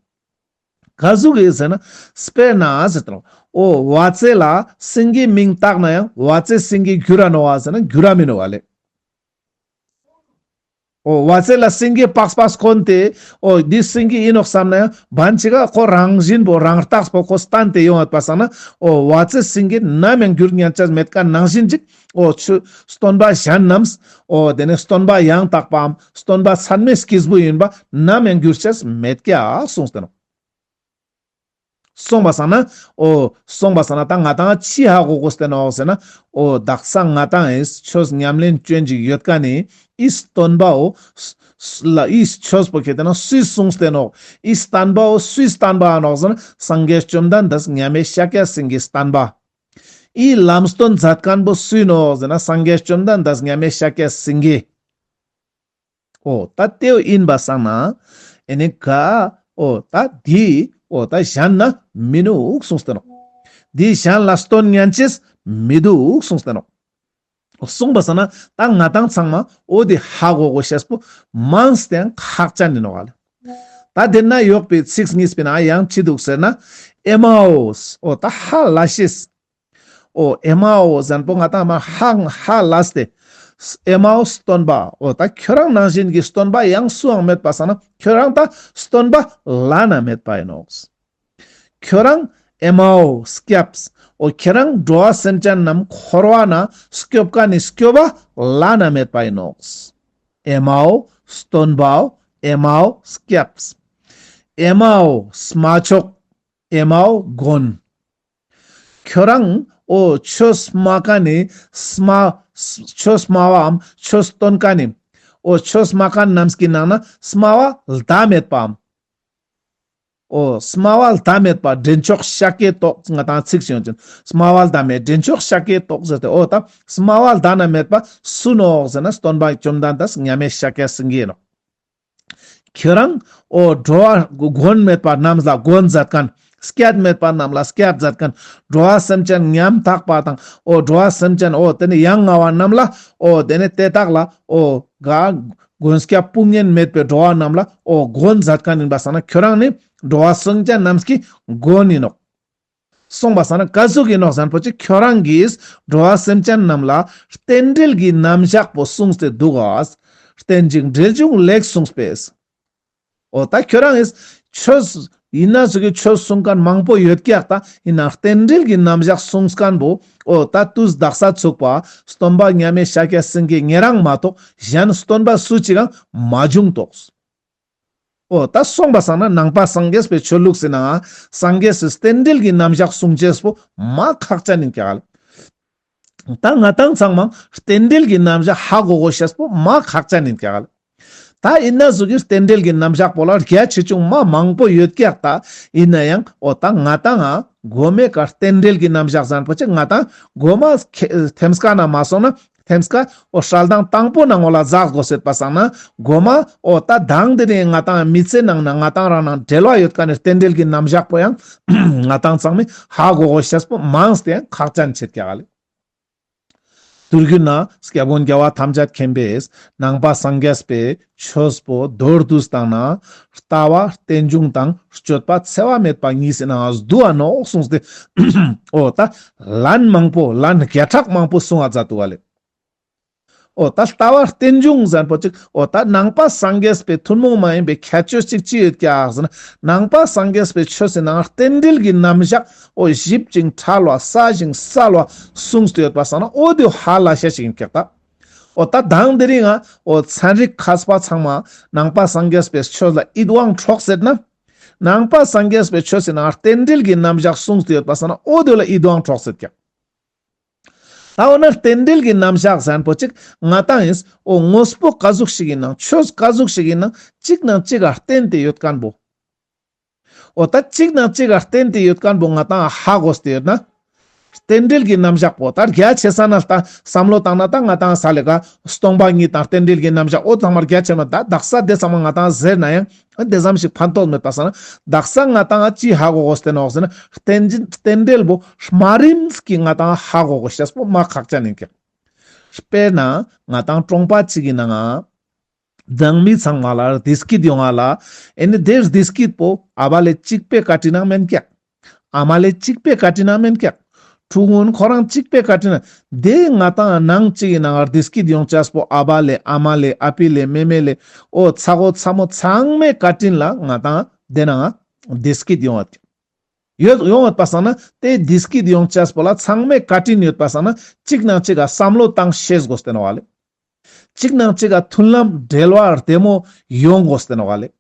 ག་ཟུག་གི་ཟེར་ན་དཔེར་ན་ཟེར་ཏེ་ནོག་འོ་བ་ཙེ་ལ་སེང་གེ་མིང་བཏགས་ན་ཡང་བ་ཙེ་སེང་གེ་གྱུར་ར་ནོག་ག་ཟེར་ན་གྱུར་ར་མི་ནོག་ག་ལེ། འོ་བ་ཙེ་ལ་སེང་གེ་པགས་པ་སྐོན་ཏེ་འོ་འདི་སེང་གེ་ཨིན་ནོག་བསམ་ན་ཡང་བན་ཅིག་ག་ཁོ་རང་བཞིན་པོ་རང་རྟགས་པོ་ཁོ་སྟན་ཏེ་ཡོང་ཡོད་པ་སང་ན་འོ་བ་ཙེ་སེང་གེ་ནམ་ཡང་གྱུར་ཉན་ཅེས་མེད་ཁན་ནང་བཞིན་ཅིག་འོ་ཆོས་སྟོན་པ་གཞན་རྣམས་འོ་དེ་ནི་སྟོན་པ་ཡང་དག་པའམ་སྟོན་པ་ཚད་མའི་སྐྱེས་བུ་ཨིན་པ་ནམ་ཡང་གྱུར་ཅེས་མེད་ཀྱག་གསུངས་ཏེ་ནོག་སོང་པ་སང་ན། འོ། སོང་པ་སང་ན་ད་ང་ཏང་ཅི་ཧ་གོ་གོས་ཏེ་ནོག་ཟེར་ན། འོ་དག་ས་ང་ཏང་ཨིས་ཆོས་ཉམས་ལེན་ཅོན་ཅིག་ཡོད་ཁན་ནི་ཨི་སྟོན་པའོ། ལ་ཨི་ཆོས་པོ་ཁྱེར་ཏེ་ན་སུས་གསུངས་ཏེ་ནོག་ཨི་བསྟན་པའོ་སུའི་བསྟན་པ་ནོག་ཟེར་ན་སངས་རྒྱས་བཅོམ་ལྡན་འདས་མཉམ་མེད་ཤཱཀྱ་སེང་གེའི་བསྟན་པ། ཨི་ལམ་སྟོན་མཛད་ཁན་པོ་སུའི་ནོག་ཟེར་ན་སངས་རྒྱས་བཅོམ་ལྡན་འདས་མཉམ་མེད་ཤཱཀྱ་སེང་གེ། འོ་ད་དེའོ་ཨིན་པ་སང་ན། ཨེ་ནི་ག་འོ་ད་དེ་འོ་ད་གཞན་ན་མི་ནུག་གསུངས་ཏེ་ནོག་དེ་གཞན་ལ་སྟོན་ཉན་ཅེས་མི་དུག་གསུངས་ཏེ་ནོག་སོང་པ་སང་ན་ད་ང་ཏང་ཚང་མ་འོ་དེ་ཧ་གོ་གོ་ཤེས་པོ་མངས་ཏེ་ཁག་ཅན་ཨིན་ནོག་ལེ། ད་དེ་ན་ཡོག་པའི་ཚིག་གཉིས་པའི་ནང་ཡང་ཅི་དུག་ཟེར་ན། ཨེ་མའོ། འོ་ད་ཧ་ལས་ཤེས། འོ་ཨེ་མའོ་ཟེར་ཁན་པོ་ང་ཏང་མ་ཧ་ཧ་ལས་ཏེ། ཨེ་མའོ་སྟོན་པ། འོ་ད་ཁྱོ་རང་ནང་བཞིན་གྱི་སྟོན་པ་ཡང་སུའང་མེད་པ་སང་ན་ཁྱོ་རང་ད་སྟོན་པ་བླ་ན་མེད་པ་ཨིན་ནོག་ཁྱོ་རང་ཨེ་མའོ་སྐྱབས། འོ་ཁྱོ་རང་འགྲོ་བ་སེམས་ཅན་རྣམས་འཁོར་བ་ན་སྐྱོབ་ཁན་ནི་སྐྱོབ་པ་བླ་ན་མེད་པ་ཨིན་ནོག་ཨེ་མའོ་སྟོན་པའོ། ཨེ་མའོ་སྐྱབས། ཨེ་མའོ་སྨྲ་མཆོག་ཨེ་མའོ་མགོན། ཁྱོ་རང་འོ་ཆོས་སྨྲ་ཁན་ནི་སྨྲ་ཆོས་སྨྲ་བའམ་ཆོས་སྟོན་ཁན་ནི་འོ་ཆོས་སྨྲ་ཁན་རྣམས་ཀྱི་ནང་ན་སྨྲ་བ་ལྡ་མེད་པའམ། འོ་སྨྲ་བ་ལྡ་མེད་པ་འདྲེན་མཆོག་ཤཱཀྱའི་ཏོག་ང་ཏང་ཚིག་ཞིག་ཡོང་ཅན་སྨྲ་བ་ལྡ་མེད་འདྲེན་མཆོག་ཤཱཀྱའི་ཏོག་ཟེར་ཏེ། འོ་ད་སྨྲ་བ་ལྡ་ན་མེད་པ་སུ་ནོག་ཟེར་ན་སྟོན་པ་བཅོམ་ལྡན་འདས་མཉམ་མེད་ཤཱཀྱ་སེང་གེ་ནོག་ཁྱོ་རང་འོ་འགྲོ་བ་མགོན་མེད་པ་རྣམས་ལ་མགོན་མཛད་ཁན། སྐྱབས་མེད་པ་རྣམས་ལ་སྐྱབས་མཛད་ཁན། འགྲོ་བ་སེམས་ཅན་ཉམ་ཐག་པ་དང་འོ་འགྲོ་བ་སེམས་ཅན་འོ་དེ་ནི་ཡ་ང་བ་རྣམས་ལ་འོ་དེ་ནི་དེ་དག་ལ་འོ་ག་མགོན་སྐྱབས་དཔུང་གཉེན་མེད་པའི་འགྲོ་བ་རྣམས་ལ་འོ་མགོན་མཛད་ཁན་ཨིན་པ་སང་ན་ཁྱོ་རང་ནི་འགྲོ་བ་སེམས་ཅན་རྣམས་ཀྱི་མགོན་ཨིན་ནོག་སོང་པ་སང་ན་ག་ཟུག་གི་ནོག་ཟེར་ན་པོ་ཅིག་ཁྱོ་རང་གིས་འགྲོ་བ་སེམས་ཅན་རྣམས་ལ་རྟེན་འབྲེལ་གྱི་རྣམ་གཞག་པོ་གསུངས་ཏེ་དུག་ག་རྟེན་ཅིང་འབྲེལ་འབྱུང་ལེགས་གསུངས་པས། འོ་ད་ཁྱོ་རང་གིས་ཆོས་ཨིན་ན་ཟུག་གི་ཆོས་གསུང་ཁན་མང་པོ་ཡོད་ཀྱག་ད་ཨིན་ན་རྟེན་འབྲེལ་གྱི་རྣམ་གཞག་གསུངས་ཁན་པོ་འོ་ད་དུས་དག་ས་ཚུག་པ་སྟོན་པ་མཉམ་མེད་ཤཱཀྱ་སེང་གེ་ཉེ་རང་མ་གཏོགས་གཞན་སྟོན་པ་སུ་ཅིག་ཡང་མ་བྱུང་ཏོག་འོ་ད་སོང་པ་སང་ན་ནང་པ་སངས་རྒྱས་པའི་ཆོས་ལུགས་སི་ནང་སངས་རྒྱས་སི་རྟེན་འབྲེལ་གྱི་རྣམ་གཞག་གསུང་ཅེས་པོ་མ་ཁག་ཅན་ཨིན་ཀྱག་ལེ། ད་ང་ཏང་ཚང་མ་རྟེན་འབྲེལ་གྱི་རྣམ་གཞག་ཧ་གོ་གོ་ཤེས་པོ་མ་ཁག་ཅན་ཨིན་ཀྱག་ལེ། ད་ཨིན་ན་ཟུག་གི་རྟེན་འབྲེལ་གྱི་རྣམ་གཞག་པོ་ལ་རྒྱ་ཆེ་ཆུང་མ་མང་པོ་ཡོད་ཀྱག་ད་ཨིན་ན་ཡང་འོ་ད་ང་ཏང་ང་གོ་མེ་ཀ་རྟེན་འབྲེལ་གྱི་རྣམ་གཞག་ཟེར་ཁན་པོ་ཅིག་ང་ཏང་གོ་མ་ཐེམ་སྐས་ན་མ་སོང་ན། ཐེམ་སྐས་འོ་སྲོལ་དང་དང་པོ་ནང་འོ་ལ་ཛག་གོས་ཟེར་པ་སང་ན་གོ་མ་འོ་ད་དང་དེ་རིང་ང་ཏང་མི་ཚེ་ནང་ན་ང་ཏང་རང་ནང་འབྲེལ་བ་ཡོད་ཁན་ནི་རྟེན་འབྲེལ་གྱི་རྣམ་གཞག་པོ་ཡང་ང་ཏང་ཚང་མས་ཧ་གོ་གོ་ཤེས་པོ་མངས་ཏེ་ཡང་ཁག་ཅན་ཆེད་ཀྱག་ལེ། དུས་རྒྱུན་ན་སྐྱབས་མགོན་རྒྱལ་བ་ཐམས་ཅད་མཁྱེན་པས་ནང་པ་སངས་རྒྱས་པའི་ཆོས་པོ་མདོར་བསྡུས་བཏང་ན། ལྟ་བ་རྟེན་འབྱུང་དང་སྤྱོད་པ་འཚེ་བ་མེད་པ་གཉིས་སི་ནང་བསྡུ་བ་ནོག་གསུངས་ཏེ། འོ་ད་ལན་མང་པོ་ལན་བརྒྱ་ཕྲག་མང་པོ་གསུང་བ་མཛད་འདུག་ག་ལེ། འོ་ད་ལྟ་བ་རྟེན་འབྱུང་ཟེར་པོ་ཅིག་འོ་ད་ནང་པ་སངས་རྒྱས་པའི་ཐུན་མོང་མ་ཡིན་པའི་ཁྱད་ཆོས་ཅིག་ཅི་ཡོད་ཀྱག་ཟེར་ན། ནང་པ་སངས་རྒྱས་པའི་ཆོས་སི་ནང་རྟེན་འབྲེལ་གྱི་རྣམ་གཞག་འོ་ཞིབ་ཅིང་ཕྲ་ལ་གསལ་ཞིང་གསལ་བ་གསུངས་ཏེ་ཡོད་པ་སང་ན། འོ་དེ་ཧ་ལས་ཤེས་ཤིག་ཡིན་ཀྱག་ད། འོ་ད་དང་དེ་རིང་ང་འོ་ཚན་རིག་མཁས་པ་ཚང་མ་ནང་པ་སངས་རྒྱས་པའི་ཆོས་ལ་ཡིད་དབང་འཕྲོག་ཟེར་ན། ནང་པ་སངས་རྒྱས་པའི་ཆོས་སི་ནང་རྟེན་འབྲེལ་གྱི་རྣམ་གཞག་གསུངས་ཏེ་ཡོད་པ་སང་ན། འོ་དེ་ལ་ཡིད་དབང་འཕྲོག་ཟེར་ཀྱག་ད་འོ་ན་རྟེན་འབྲེལ་གྱི་རྣམ་གཞག་ཟེར་པོ་ཅིག་ང་ཏང་ཡིན་འོ་དངོས་པོ་ག་ཟུག་ཞིག་ཡིན་ནང་ཆོས་ག་ཟུག་ཞིག་ཡིན་ནང་གཅིག་ནང་གཅིག་ག་བརྟེན་ཏེ་ཡོད་མཁན་པོ། འོ་ད་གཅིག་ནང་གཅིག་ག་བརྟེན་ཏེ་ཡོད་མཁན་པོ་ང་ཏང་ཧ་གོ་སྟེ་ཡོད་ན། རྟེན་འབྲེལ་གྱི་རྣམ་གཞག་པོ་ད་རྒྱ་ཆེ་ས་ན་ལྟ། བསམ་བློ་བཏང་ན་ད་ང་ཏང་ས་ལེ་ཀ་སྟོང་པ་ཉིད་དང་རྟེན་འབྲེལ་གྱི་རྣམ་གཞག་འོ་ཚང་མ་རྒྱ་ཆེ་མ་ད་དག་ས་དེ་ཚང་མ་ང་ཏང་ཟེར་ན་ཡང་། དེ་ཙམ་ཞིག་ཕན་ཐོགས་མེད་པ་སང་ན། དག་ས་ང་ཏང་ཅི་ཧ་གོ་དགོས་ཏེ་ནོག་ཟེར་ན། རྟེན་རྟེན་འབྲེལ་པོ་སྨ་རིམ་གྱི་ང་ཏང་ཧ་གོ་དགོས་ཤེས་པོ་མ་ཁག་ཅན་ཡིན་ཀྱག་དཔེར་ན་ང་ཏང་གྲོང་པ་གཅིག་གི་ནང་ང་མདང་མི་ཚང་མ་ལ་བདེ་སྐྱིད་ཡོང་ང་ལ། ཨེ་ནི་དེ་བདེ་སྐྱིད་པོ་ཨ་བ་ལེ་གཅིག་པའི་བཀའ་དྲིན་ནང་མེན་ཀྱག་ཨ་མ་ལེ་གཅིག་པའི་བཀའ་དྲིན་ནང་མེན་ཀྱག་ཕྲུ་གུ་ཁོ་རང་གཅིག་པའི་བཀའ་དྲིན་ནང་། དེ་ང་ཏང་ནང་གཅིག་གི་ནང་བདེ་སྐྱིད་ཡོང་ཅེས་པོ་ཨ་བ་ལེ་ཨ་མ་ལེ་ཨ་པི་ལེ་མེ་མེ་ལེ་འོ་ཚ་བོ་ཚ་མོ་ཚང་མའི་བཀའ་དྲིན་ལ་ང་ཏང་དེ་ནང་བདེ་སྐྱིད་ཡོང་བ་ཡོད། ཡོང་ཡོད་པ་སང་ན་དེ་བདེ་སྐྱིད་ཡོང་ཅེས་པོ་ལ་ཚང་མའི་བཀའ་དྲིན་ཡོད་པ་སང་ན། གཅིག་ནང་གཅིག་ག་བསམ་བློ་བཏང་ཤེས་དགོས་ཏེ་ནོག་ལེ། གཅིག་ནང་གཅིག་ག་མཐུན་ལམ་འབྲེལ་བ་བདེ་མོ་ཡོང་དགོས་ཏེ་ནོག་ལེ།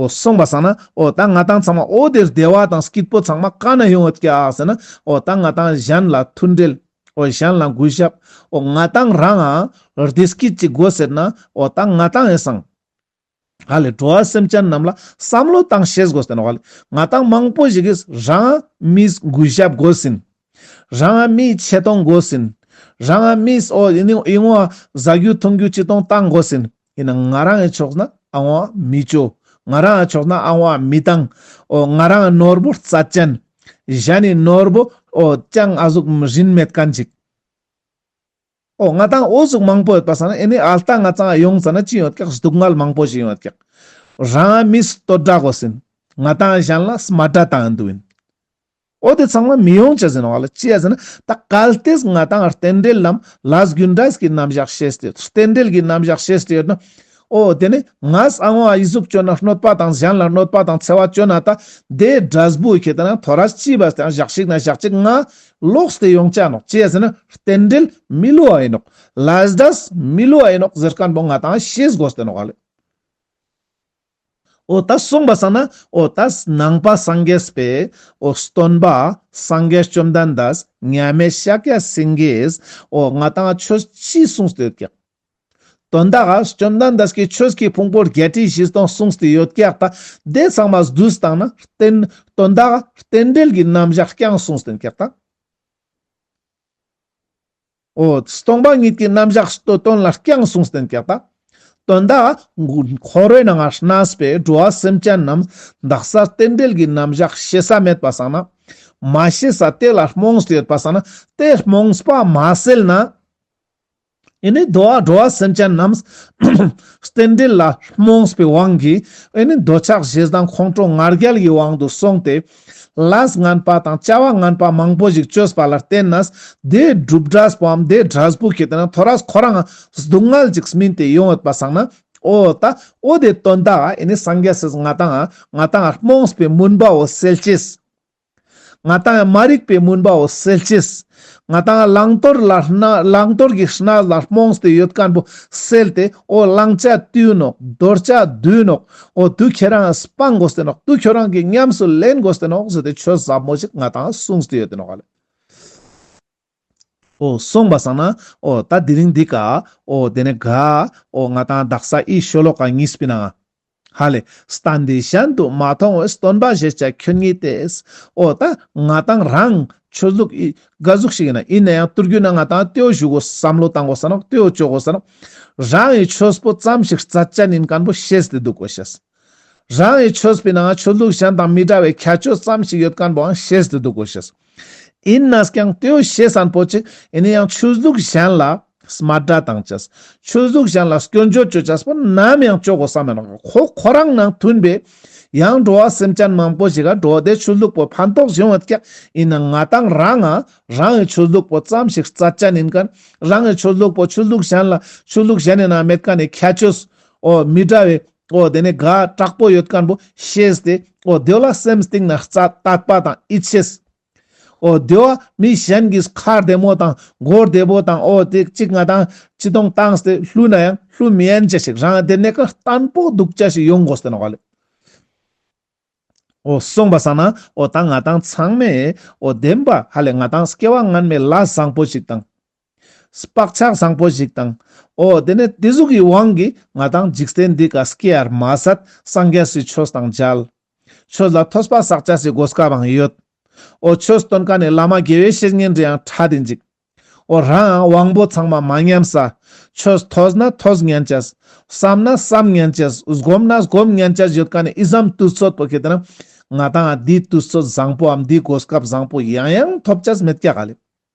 འོ་སོང་པ་སང་ན་འོ་ད་ང་ཏང་ཚང་མ་འོ་དེ་བདེ་བ་དང་སྐྱིད་པོ་ཚང་མ་ག་ནས་ཡོང་ཡོད་ཀྱག་ཟེར་ན། འོ་ད་ང་ཏང་གཞན་ལ་མཐུན་འབྲེལ། འོ་གཞན་ལ་གུས་ཞབས། འོ་ང་ཏང་རང་ང་བདེ་སྐྱིད་ཅིག་དགོས་ཟེར་ན། འོ་ད་ང་ཏང་ཡང་སང་ཧ་ལེ་འགྲོ་བ་སེམས་ཅན་རྣམས་ལ་བསམ་བློ་བཏང་ཤེས་དགོས་ཏེ་ནོག་ལེ། ང་ཏང་མང་པོ་ཞིག་གིས་རང་མིས་གུས་ཞབས་དགོས་ཟིན། རང་མིའི་ཆེ་མཐོང་དགོས་ཟིན། རང་མིས་འོ་ཨི་ནི་ཨི་ངོ་ཟ་རྒྱུ་འཐུང་རྒྱུ་ཅི་གཏོང་བཏང་དགོས་ཟིན། ཡིན་ན་ང་རང་ངི་ཕྱོགས་ན་ཨ་ངོ་མི་ཅོ། ང་རང་ངི་ཕྱོགས་ན་ཨ་ངོ་མི་བཏང་། འོ་ང་རང་ནོར་བུ་རྩ་ཅན། གཞན་ནི་ནོར་བུ་འོ་ཅང་ཨ་ཟུག་རིན་མེད་མཁན་ཅིག་འོ་ང་ཏང་འོ་ཟུག་མང་པོ་ཡོད་པ་སང་ན། ཨེ་ནི་ཨལ་ཏ་ང་ཏང་ཡོང་ཙ་ན་ཅི་ཡོད་ཀྱག་སྡུག་བསྔལ་མང་པོ་ཞིག་ཡོད་ཀྱག་རང་མིས་བསྟོད་སྒྲ་དགོས་ཟིན། ང་ཏང་གཞན་ལ་སྨད་སྒྲ་བཏང་འདུག་ཡིན། འོ་དེ་ཚང་མ་མི་ཡོང་ཅེས་ཟེར་ནོག་ལེ། ཅི་ཡ་ཟེར་ན་ད་གལ་ཏེ་ང་ཏང་རྟེན་འབྲེལ་ལམ་ལས་རྒྱུ་འབྲས་ཀྱི་རྣམ་གཞག་ཤེས་ཏེ་ཡོད། རྟེན་འབྲེལ་གྱི་རྣམ་གཞག་ཤེས་ཏེ་ཡོད་ན། འོ་དེ་ནི་ངས་ཨ་ངོ་ཨ་ཨི་ཟུག་ཅོ་ན་གནོད་པ་དང་གཞན་ལ་གནོད་པ་དང་འཚེ་བ་ཅོ་ན་ད་དེ་འབྲས་བུ་ཁེ་ཏེ་ན་ཐོ་རས་ཅི་བས་ཏེ་ཞག་ཞིག་ན་ཞག་ཅིག་ང་ལོག་སྟེ་ཡོང་ཅ་ནོག་ཅི་ཡ་ཟེར་ན་རྟེན་འབྲེལ་མི་བསླུ་བ་ཡིན་ནོག་ལས་འབྲས་མི་བསླུ་བ་ཡིན་ནོག་ཟེར་མཁན་པོ་ང་ཏང་ཤེས་དགོས་ཏེ་ནོག་ལེ། འོ་ད་སོང་པ་སང་ན་འོ་ད་ནང་པ་སངས་རྒྱས་པའི་འོ་སྟོན་པ་སངས་རྒྱས་བཅོམ་ལྡན་འདས་མཉམ་མེད་ཤཱཀྱ་སེང་གེས་འོ་ང་ཏང་ཆོས་ཅི་གསུངས་ཏེ་ཡོད་ཀྱག་དོན་དག་ག་བཅོམ་ལྡན་འདས་ཀྱི་ཆོས་ཀྱི་ཕུང་པོ་བརྒྱད་ཁྲི་བཞི་སྟོང་གསུངས་ཏེ་ཡོད་ཀྱག་ད། དེ་ཚང་མ་བསྡུས་བཏང་ན་རྟེན་དོན་དག་ག་རྟེན་འབྲེལ་གྱི་རྣམ་གཞག་རྐྱང་གསུངས་ཏེ་ཡོད་ཀྱག་ད། འོ་སྟོང་པ་ཉིད་ཀྱི་རྣམ་གཞག་སྟོ་དོན་ལ་རྐྱང་གསུངས་ཏེ་ཡོད་ཀྱག་ད། དོན་དག་ག་འཁོར་བའི་ནང་ང་གནས་པའི་འགྲོ་བ་སེམས་ཅན་རྣམས་དག་ས་རྟེན་འབྲེལ་གྱི་རྣམ་གཞག་ཤེས་ས་མེད་པ་སང་ན། མ་ཤེས་ས་དེ་ལ་རྨོངས་ཏེ་ཡོད་པ་སང་ན་དེ་རྨོངས་པ་མ་སེལ་ན། ཨེ་ནི་འགྲོ་བ་འགྲོ་བ་སེམས་ཅན་རྣམས་རྟེན་འབྲེལ་ལ་རྨོངས་པའི་དབང་གིས་ཨེ་ནི་འདོད་ཆགས་ཞེ་སྡང་ཁོང་ཁྲོ་ང་རྒྱལ་གྱི་དབང་དུ་སོང་སྟེ། ལས་ངན་པ་དང་བྱ་བ་ངན་པ་མང་པོ་ཞིག་བཅོས་པ་ལ་བརྟེན་ནས་དེ་སྒྲུབ་འབྲས་པོའམ་དེ་འབྲས་བུ་ཁེ་ཏེ་ན་ཐོ་རས་ཁོ་རང་སྡུག་བསྔལ་ཅིག་སྨིན་ཏེ་ཡོང་ཡོད་པ་སང་ན། འོ་ད་འོ་དེ་དོན་དག་ག་ཨེ་ནི་སངས་རྒྱས་སི་ང་ཏང་ང་ཏང་རྨོངས་པའི་མུན་པའོ་སེལ་ཅེས། ང་ཏང་མ་རིག་པའི་མུན་པའོ་སེལ་ཅེས། ང་ཏང་བླང་དོར་ལ་སྣ་བླང་དོར་གྱི་གནས་ལ་རྨོངས་ཏེ་ཡོད་མཁན་པོ་སེལ་ཏེ། འོ་བླང་བྱ་བཏུལ་ནོག་དོར་བྱ་བཏུལ་ནོག་འོ་དུ་ཁྱེད་རང་སྤང་དགོས་ཏེ་ནོག་དུ་ཁྱེད་རང་གི་ཉམས་སུ་ལེན་དགོས་ཏེ་ནོག་ཟེར་ཏེ་ཆོས་ཟབ་མོ་ཞིག་ང་ཏང་གསུངས་ཏེ་ཡོད་དེ་ནོག་ལེ། འོ་སོང་པ་སང་ན་འོ་ད་དེ་རིང་འདི་ཀ་འོ་དེ་ནས་ག་འོ་ང་ཏང་དག་ས་ཨི་ཤོ་ལོ་ཀ་གཉིས་པའི་ནང་ང་། ཧ་ལེ། བསྟན་འདི་གཞན་དུ་མ་མཐོང་བའི། སྟོན་པ་ཞེས་བྱ་ཁྱོད་ཉིད་དེ། འོ་ད་ང་ཏང་རང་ཆོས་ལུགས་ཨི་ག་ཟུག་ཞིག་ཡིན་ན་ཡིན་ན་ཡང་དུས་རྒྱུན་ན་ང་ཏང་ལྟེའོ་ཞུ་དགོས་བསམ་བློ་བཏང་དགོས་ས་ནོག་ལྟེའོ་བཅོ་དགོས་ས་ནོག་རང་ངི་ཆོས་པོ་ཙམ་ཞིག་རྩ་ཅན་ཡིན་མཁན་པོ་ཤེས་ཏེ་འདུག་དགོས་ཤེས། རང་ངི་ཆོས་པའི་ནང་ཆོས་ལུགས་གཞན་དང་མི་འདྲ་བའི་ཁྱད་ཆོས་ཙམ་ཞིག་ཡོད་མཁན་པོའང་ཤེས་ཏེ་འདུག་དགོས་ཤེས། ཨིན་ནའང་ཏེའོ་ཤེས་སན་པོ་ཅིག་ཨེ་ནི་ཡང་ཆོས་ལུགས་གཞན་ལ་སྨད་ར་བཏང་ཅེས། ཆོས་ལུགས་གཞན་ལ་སྐྱོན་བརྗོད་ཅོ་ཅེས་པོ་ནམ་ཡང་ཅོ་གོས་ས་མེད་ནོག། ཁོ་ཁོ་རང་ནང་མཐུན་པའི་ཡང་འགྲོ་བ་སེམས་ཅན་མང་པོ་ཞིག་ག་འགྲོ་བ་དེ་ཆོས་ལུགས་པོ་ཕན་ཐོགས་བྱུང་བ་ཀྱག། ཨིན་ནའང་ང་དང་རང་ང་རང་གི་ཆོས་ལུགས་པོ་ཙམ་ཞིག་རྩ་ཅན་ཨིན་ཁན། རང་གི་ཆོས་ལུགས་པོ་ཆོས་ལུགས་གཞན་ལ་ཆོས་ལུགས་གཞན་ནི་ནང་མེད་ཁན་ནི་ཁྱད་ཆོས་འོ་མི་འདྲ་བའི་འོ་དེ་ནི་ག་དྲག་པོ་ཡོད་ཁན་པོ་ཤེས་ཏེ་འོ་དེ་ལ་སེམས་གཏིང་ནས་རྩ་དད་པ་དང་ཡིད་ཆེས། འོ་དེ་བོ་མི་གཞན་གྱི་ཁ་བདེ་མོ་དང་མགོ་བདེ་པོ་དང་འོ་དེ་ཅིག་ང་དང་ཅི་ཏོང་བཏང་སྟེ་ལྷུ་ན་ཡང་ལྷུ་མི་ཡན་ཅེས་ཤིག་རང་དེ་ནི་ཀ་བརྟན་པོ་དུག་ཅེས་ཤིག་ཡོང་གོས་ཏེ་ནོག་ལེ། འོ་སོང་པ་སང་ན་འོ་ད་ང་དང་ཚང་མས་འོ་བདེན་པ་ཧ་ལེ་ང་དང་སྐྱེ་བ་སྔན་མའི་ལས་བཟང་པོ་ཞིག་དང་བག་ཆགས་བཟང་པོ་ཞིག་དང་འོ་དེ་ནི་དེ་ཟུག་གི་དབང་གིས་ང་དང་འཇིག་རྟེན་འདི་ཀ་སྐྱེ་ཡར་མ་ཟད་སངས་རྒྱས་སི་ཆོས་དང་མཇལ། ཆོས་ལ་ཐོས་པ་བསགས་ཅེས་སི་གོ་སྐབས་བང་ཡོད། འོ་ཆོས་སྟོན་ཁན་ནི་བླ་མ་དགེ་བའི་བཤེས་གཉེན་རེའང་ཕྲད་དེ་འཇིག། འོ་རང་དབང་པོ་ཚང་མ་མ་ཉམས་ས། ཆོས་ཐོས་ན་ཐོས་ཉན་ཅེས། བསམ་ན་བསམ་ཉན་ཅེས། སྒོམ་ན་སྒོམ་ཉན་ཅེས་ཡོད་ཁན་ནི་ཨི་ཙམ་དུས་ཚོད་པོ་ཁེ་ཏེ་ན་ང་དང་འདི་དུས་ཚོད་བཟང་པོའམ་འདི་གོ་སྐབས་བཟང་པོ་ཡང་ཡང་ཐོབ་ཅེས་མེད་ཀྱག་ལེ།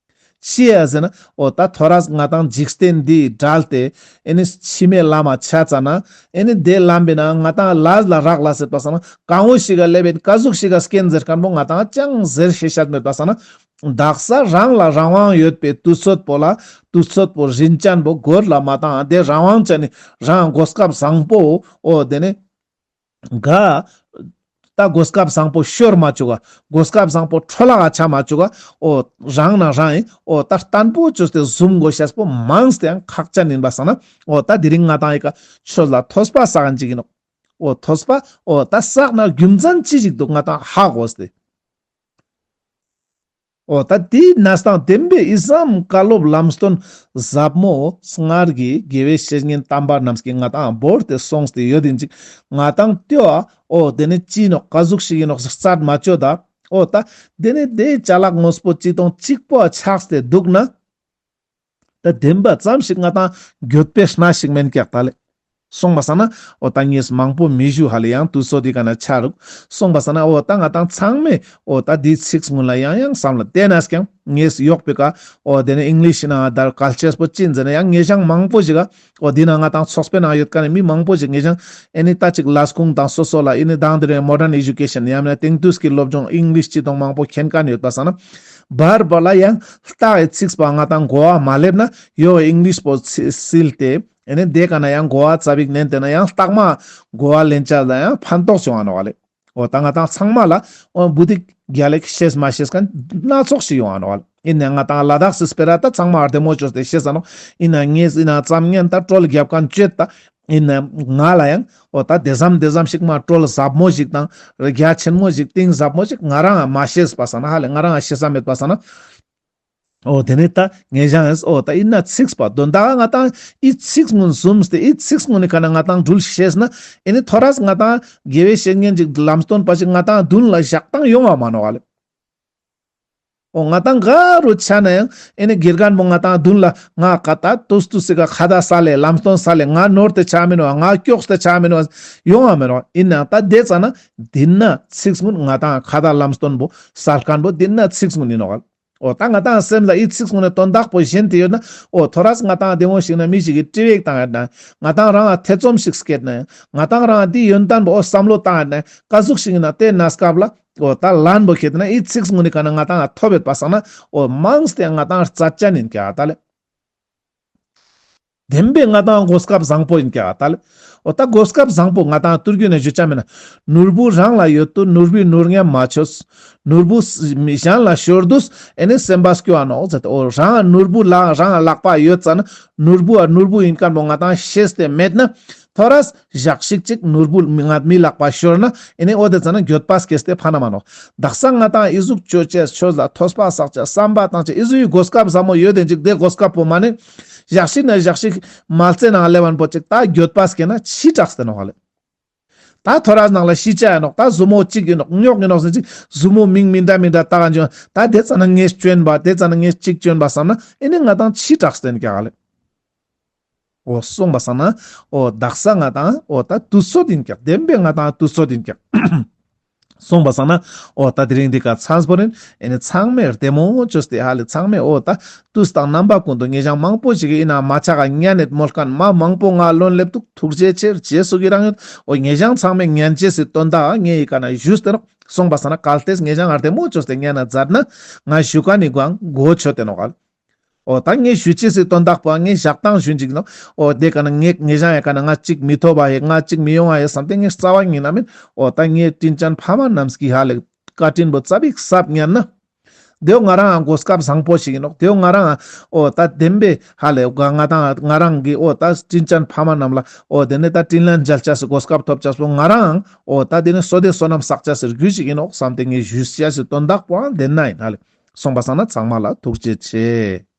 ཅི་ཡ་ཟེར་ན་འོ་ད་ཐོ་རས་ང་དང་འཇིག་རྟེན་འདི་བྲལ་ཏེ་ཨེ་ནི་ཕྱི་མའི་ལམ་མ་ཆ་ཙ་ན་ཨེ་ནི་དེ་ལམ་པའི་ནང་ང་དང་ལས་ལ་རག་ལས་ཟེར་པ་སང་ན་གང་བོ་ཞིག་ག་སླེབས་ཡིན་ཀ་ཟུག་ཞིག་ག་སྐྱེན་ཟེར་ཁན་པོ་ང་དང་ཅང་ཟེར་ཤེས་ཤེས་མེད་པ་སང་ན་དག་ས་རང་ལ་རང་དབང་ཡོད་པའི་དུས་ཚོད་པོ་ལ་དུས་ཚོད་པོ་རིན་ཅན་པོ་གོར་ལ་མ་བཏང་དེ་རང་དབང་ཅན་ནི་རང་གོ་སྐབས་བཟང་པོ་འོ་དེ་ནི་ག་ད་གོ་སྐབས་བཟང་པོ་ཤོར་མ་བཅུག་ག། གོ་སྐབས་བཟང་པོ་འཕྲོ་བརླག་ག་ཆ་མ་བཅུག་ག། འོ་རང་ན་རང་ཨིན། འོ་ད་བརྟན་པོ་བཅོས་ཏེ་བཟུང་དགོས་ཤེས་པོ་མངས་ཏེ་ཡང་ཁག་ཅན་ཨིན་པ་སང་ན་འོ་ད་དེ་རིང་ང་དང་ཨི་ཀ་ཆོས་ལ་ཐོས་པ་བསགས་ཅིག་ཨིན་ནོག། འོ་ཐོས་པ་འོ་ད་བསགས་ན་རྒྱུ་མཚན་ཅི་ཞིག་འདུག་ང་དང་ཧ་གོ་སྟེ། འོ་ད་དེའི་གནས་སྟངས་བདེན་པའི་ཨི་ཙམ་བཀའ་སློབ་ལམ་སྟོན་ཟབ་མོ་སྔར་གྱི་དགེ་བའི་བཤེས་གཉེན་དམ་པ་རྣམས་ཀྱིས་ང་དང་བོར་ཏེ་སོང་སྟེ་ཡོད་དེ་ཅིག་ང་དང་ལྟོས་ཨ། འོ་དེ་ནི་ཅི་ནོག་ཀ་ཟུག་ཞིག་ཨིན་ནོག་རྩད་མ་ཆོད་ད། འོ་ད་དེ་ནི་དེའི་ཅ་ལག་དངོས་པོ་ཅི་དང་གཅིག་པོ་ཆགས་ཏེ་འདུག་ན། ད་བདེན་པ་ཙམ་ཞིག་ང་དང་འགྱོད་པའི་སྣ་ཞིག་མེན་ཀྱག་ད་ལེ། སོང་པ་སང་ན་འོ་ད་ངས་མང་པོ་མི་ཞུ་ཧ་ལེ་ཡང་དུས་ཚོད་དེ་ཀ་ན་ཆ་རུག། སོང་པ་སང་ན་འོ་ད་ང་དང་ཚང་མས་འོ་ད་དེའི་ཚིག་སྔོན་ལ་ཡང་ཡང་བསམ་ལ་དེ་ནས་ཀྱང་ངས་ཡོག་པའི་ཀ་འོ་དེ་ནས་ཨིང་ལིཤ་ནང་ད་གལ་ཆེས་པོ་ཅི་ཨིན་ཟེར་ན་ཡང་ངེ་ཞང་མང་པོ་ཞིག་ག་འོ་དེ་ན་ང་དང་ཚོགས་པའི་ནང་ཡོད་ཀ་ནས་མི་མང་པོ་ཞིག་ངེ་ཞང་ཨེ་ནི་ད་ཅིག་ལས་ཁུངས་དང་སོ་སོ་ལ་ཨེ་ནི་དང་དེ་རིང་མོ་ཌརན་ཨེ་ཇུ་ཀེ་ཤན་ཡང་ན་དེང་དུས་ཀྱི་སློབ་སྦྱོང་ཨིང་ལིཤ་ཅི་དང་མང་པོ་མཁྱེན་ཀ་ནས་ཡོད་པ་སང་ན་བར་བར་ལ་ཡང་ལྟ་ཡི་ཚིག་པ་ང་དང་གོ་བ་མ་ལེབ་ན་ཡོ་ཨིང་ལིཤ་པོ་སིལ་ཏེ། ཨེ་ནི་དེ་ཀ་ན་ཡང་གོ་བ་ཙ་པིག་ནན་ཏེ་ན་ཡང་ལྟག་མ་གོ་བ་ལེན་ཆ་ལ་ཡང་ཕན་ཐོགས་བྱུང་བ་ནོག་ལེ། འོ་ད་ང་དང་ཚང་མ་ལ་འོ་བུ་དིག་རྒྱལ་ལེགས་ཤེས་མ་ཤེས་མཁན་སྣ་ཚོགས་ཤིག་ཡོང་བ་ནོག་ལེ། ཨིན་ན་ང་དང་ལ་དྭགས་སི་སྤེ་ར་ད་ཚང་མ་བདེ་མོ་བཅོས་ཏེ་ཤེས་ས་ནོག། ཨིན་ན་ངས་ཨིན་ན་ཙམ་ངན་ད་ཀྲོལ་རྒྱབ་མཁན་བཅོས་ད། ཨིན་ན་ང་ལ་ཡང་འོ་ད་དེ་ཙམ་དེ་ཙམ་ཞིག་མ་ཀྲོལ་ཟབ་མོ་ཞིག་དང་རྒྱ་ཆེན་མོ་ཞིག་གཏིང་ཟབ་མོ་ཞིག་ང་རང་མ་ཤེས་པ་སང་ན་ཧ་ལེ་ང་རང་ཤེས་ས་མེད་པ་སང་ན། འོ་དེ་ནས་ད་ངེ་ཞང་ཨེ་འོ་ད་ཨིན་ན་ཚིག་པ་དོན་དག་ང་དང་ཨི་ཚིག་སྔོན་ཟུམས་ཏེ་ཨི་ཚིག་སྔོན་ནི་ཀ་ན་ང་དང་འགྲུལ་ཤེས་ན་ཨེ་ནི་ཐོ་རས་ང་དང་དགེ་བའི་བཤེས་གཉེན་ཅིག་ལམ་སྟོན་པ་ཞིག་ང་དང་མདུན་ལ་བཞག་སྟངས་ཡོང་བ་མ་ནོག་ལེ། འོ་ང་དང་ག་རུ་ཆ་ན་ཡང་ཨེ་ནི་དགེ་རྒན་པོ་ང་དང་མདུན་ལ་ང་ཀ་ད་ཏུས་ཏུས་སི་ཀ་ཁ་ད་ས་ལེ་ལམ་སྟོན་ས་ལེ་ང་ནོར་ཏེ་ཆ་མི་ནོག་ང་སྐྱོགས་ཏེ་ཆ་མི་ནོག་ཡོང་བ་མི་ནོག། ཨིན་ན་ད་དེ་ཙ་ན་དེ་ན་ཚིག་སྔོན་ང་དང་ཁ་ད་ལམ་སྟོན་པོ་སལ་མཁན་པོ་དེ་ན་ཚིག་སྔོན་ཨིན་ནོག་ལེ། འོ་ད་ང་དང་སེམས་ལ་ཨི་ཚིག་སྔོན་ནས་དོན་དག་པོ་ཞེན་ཏེ་ཡོད་ན་འོ་ཐོ་རས་ང་དང་བདེ་མོ་ཞིག་ན་མི་ཞིག་གིས་དྲི་བ་ཞིག་བཏང་ཡོད་ན་ང་དང་རང་ང་ཐེ་ཚོམ་ཞིག་སྐྱེད་ན་ང་དང་རང་ང་དེའི་ཡོན་ཏན་པོ་འོ་བསམ་བློ་བཏང་ཡོད་ན་ཀ་ཟུག་ཞིག་ཨིན་ན་དེ་ན་སྐབས་ལ་འོ་ད་ལན་པོ་ཁེ་ཏེ་ན་ཨི་ཚིག་སྔོན་ནི་ཀ་ན་ང་དང་ང་ཐོབ་ཡོད་པ་སང་ན་འོ་མངས་ཏེ་ང་དང་རྩ་ཅན་ཨིན་ཀྱག་ད་ལེ། བདེན་པའི་ང་དང་གོ་སྐབས་བཟང་པོ་ཨིན་ཀྱག་ད་ལེ། འོ་ད་གོ་སྐབས་བཟང་པོ་ང་དང་ཏུར་གུ་ནས་ཞུ་ཆ་མེད་ན། ནོར་བུ་རང་ལ་ཡོད་དུས་ནོར་བུའི་ནོར་ཉམས་མ་ཆོས། ནོར་བུ་མི་གཞན་ལ་ཤོར་དུས་ཨེ་ནི་སེམས་པ་སྐྱོ་བ་ནོག་ཟེར་ཏེ། འོ་རང་ནོར་བུ་ལ་རང་ལག་པ་ཡོད་ཙ་ན་ནོར་བུ་ཨ་ནོར་བུ་ཨིན་མཁན་པོ་ང་དང་ཤེས་ཏེ་མེད་ན་ཐོ་རས་ཞག་ཞིག་ཅིག་ནོར་བུ་མི་ང་མི་ལག་པ་ཤོར་ན་ཨེ་ནི་འོ་དེ་ཙ་ན་འགྱོད་པ་སྐྱེས་ཏེ་ཕན་ན་མ་ནོག། དག་ས་ང་དང་ཨི་ཟུག་ཅོ་ཅེས་ཆོས་ལ་ཐོས་པ་བསགས་ཅེས་བསམ་པ་བཏང་ཅེས་ཨི་ཟུག་གི་གོ་སྐབས་བཟང་མོ་ཡོད་དེ་ཅིག་དེ་གོ་སྐབས་པོ་མ་ནི་ཞག་ཞིག་ན་ཞག་ཞིག་མལ་ཚེ་ནང་ལེབ་བན་པོ་ཅིག་ད་འགྱོད་པ་སྐྱེ་ན་ཕྱི་དྲགས་ཏེ་ནོག་ལེ། ད་ཐོ་རས་ནང་ལ་ཤི་ཆ་ཡ་ནོག། ད་ཟུ་མོ་གཅིག་ཨིན་ནོག་རྙོག་ཨིན་ནོག་ཟེར་ཅིག་ཟུ་མོ་མིང་མི་འདྲ་མི་འདྲ་བཏགས་ཀྱང་ད་དེ་ཙ་ན་ངས་བཅོན་པ་དེ་ཙ་ན་ངས་གཅིག་བཅོན་པ་བསམ་ན་ཨེ་ནི་ང་དང་ཕྱི་དྲགས་ཏེ་ཨིན་ཀྱག་ལེ། འོ་སོང་པ་སང་ན་འོ་དག་ས་ང་དང་འོ་ད་དུས་ཚོད་ཨིན་ཀྱག། བདེན་པའི་ང་དང་དུས་ཚོད་ཨིན་ཀྱག། སོང་པ་སང་ན་འོ་ད་དེ་རིང་འདི་ཀ་ཚང་པོ་རིན་ཨེ་ནི་ཚང་མས་བདེ་མོ་བཅོས་ཏེ་ཧ་ལེ་ཚང་མས་འོ་ད་དུས་དང་རྣམ་པ་ཀུན་ཏུ་ཉེ་ཞང་མང་པོ་ཞིག་གི་ཨིན་ན་མ་ཆག་ག་ཉན་ནེ་མོལ་ཁན་མ་མང་པོ་ང་ལོན་ལེབ་དུག་ཐུགས་རྗེ་ཆེ་རྗེས་སུ་ཡི་རང་ཡོད། འོ་ཉེ་ཞང་ཚང་མས་ཉན་ཅེས་སི་དོན་དག་ངའི་ཀ་ན་ཞུས་ཏེ་ནོག། སོང་པ་སང་ན་གལ་ཏེ་ཉེ་ཞང་ཨ་བདེ་མོ་བཅོས་ཏེ་ཉན་ན་མཛད་ན་ང་ཞུ་ཁན་ནི་གོ་གོ་ཆོད་དེ་ནོག་ག་ལེ། འོ་ད་ངས་ཞུ་ཅེས་སི་དོན་དག་པོ་ངས་ཞག་དང་ཞུ་ཅིག་ནོག། འོ་དེ་ཀ་ན་ངས་ཉེ་ཞང་ཡ་ཀ་ན་ང་ཅིག་མི་ཐོབ་པ་ཧེ་ང་ཅིག་མི་ཡོང་བ་ཧེ་བསམ་སྟེ་ངས་རྩ་བ་ཉིད་ན་མེན། འོ་ད་ངས་དྲིན་ཅན་ཕ་མ་རྣམས་ཀྱི་ཧ་ལེ་བཀའ་དྲིན་པོ་ཙ་པིག་སབ་ཉན་ན། དེའོ་ང་རང་གོ་སྐབས་བཟང་པོ་ཞིག་ཨིན་ནོག། དེའོ་ང་རང་འོ་ད་བདེན་པའི་ཧ་ལེ་ང་དང་ང་རང་གི་འོ་ད་དྲིན་ཅན་ཕ་མ་རྣམས་ལ་འོ་དེ་ནེ་ད་དྲིན་ལན་འཇལ་ཅེས་སི་གོ་སྐབས་ཐོབ་ཅེས་པོ་ང་རང་འོ་ད་དེ་ནེ་བསོད་བདེ་བསོད་ནམས་བསགས་ཅེས་སི་རྒྱུ་ཞིག་ཨིན་ནོག་བསམ་སྟེ་ངས་ཞུ་ཅེས་སི་དོན་དག་པོའང་དེ་ན་ཨིན་ཧ་ལེ། སོང་པ་སང་ན་ཚང་མ་ལ་ཐུགས་རྗེ་ཆེ།